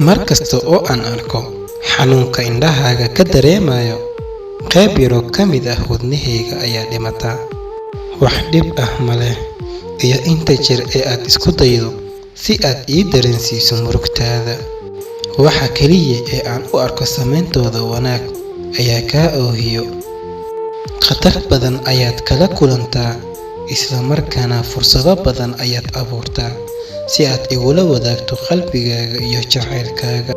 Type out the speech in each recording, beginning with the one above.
Mar kasta oo aan arko xanuunka indhahaaga ka dareemayo, qayb yaroo ka mid ah wadnahayga ayaa dhimata. Wax dhib ah ma leh, iyo inta jeer ee aad isku daydo si aad ii dareensiiso murugtaada. Waxa kaliya ee aan u arko saameyntooda wanaag ayaa kaa oohiyo. Khatar badan ayaad kala kulantaa, isla markaana fursado badan ayaad abuurtaa si aad igula wadaagto qalbigaaga iyo jacaylkaaga.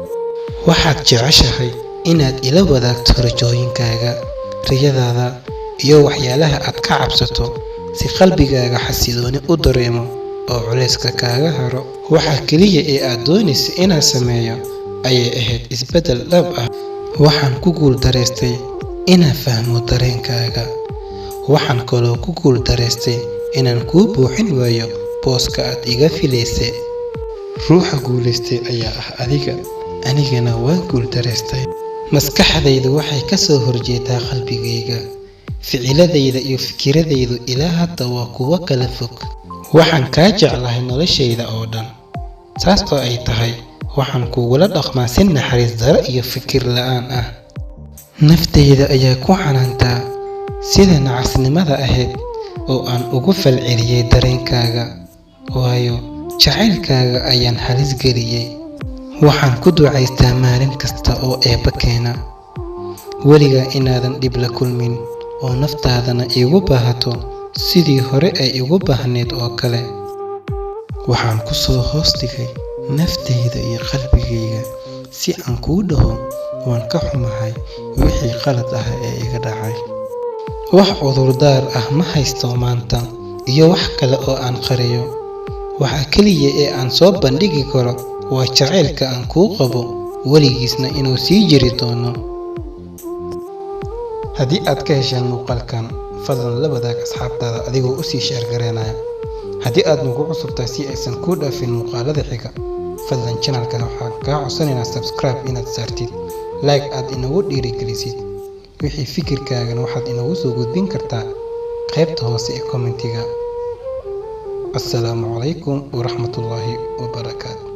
Waxaad jeceshahay inaad ila wadaagto rajooyinkaaga, riyadaada, iyo waxyaalaha aad ka cabsato si qalbigaaga xasillooni u dareemo oo culayska kaaga haro. Waxa kaliya ee aad doonayso inaan sameeyo ayay ahayd isbeddel dhab ah. Waxaan ku guuldareystay inaan fahmo dareenkaaga. Waxaan kaloo ku guuldareystay inaan kuu buuxin waayo booska aad iga filaysay. Ruuxa guulaystay ayaa ah adiga, anigana waan guuldareystay. Maskaxdaydu waxay ka soo horjeedaa qalbigayga. Ficiladayda iyo fikiradaydu ilaa hadda waa kuwo kala fog. Waxaan kaa jeclahay noloshayda oo dhan. Saas oo ay tahay, waxaan kugula dhaqmaa si naxariis darro iyo fikir la'aan ah. Naftayda ayaa ku xanaantaa sida nacasnimada ahayd oo aan ugu falceliyay dareenkaaga, waayo jacaylkaaga ayaan halis geliyay. Waxaan ku ducaystaa maalin kasta oo Eebbe keena. Weligaa inaadan dhib la kulmin oo naftaadana iigu baahato sidii hore ay igu baahneyd oo kale. Waxaan ku soo hoos dhigay naftayda iyo qalbigayga si aan kuu dhaho waan ka xumahay wixii qalad ah ee iga dhacay. Wax cudurdaar ah ma haysto maanta iyo wax kale oo aan qariyo. Waxa kaliya ee aan soo bandhigi karo waa jacaylka aan kuu qabo, weligiisna inuu sii jiri doono. Haddii aad ka hesheen muuqaalkan, fadlan la wadaag asxaabtaada adigoo u sii share gareynaya. Haddii aad nagu cusub tahay, si aysan kuu dhaafin muuqaalada xiga, fadlan channelkan waxaan kaa codsanaynaa subscribe inaad saartid, like aad inagu dhiirigelisid. Wixii fikirkaagana waxaad inagu soo gudbin kartaa qaybta hoose ee commentiga. Assalaamu calaykum waraxmatullaahi wabarakaatu.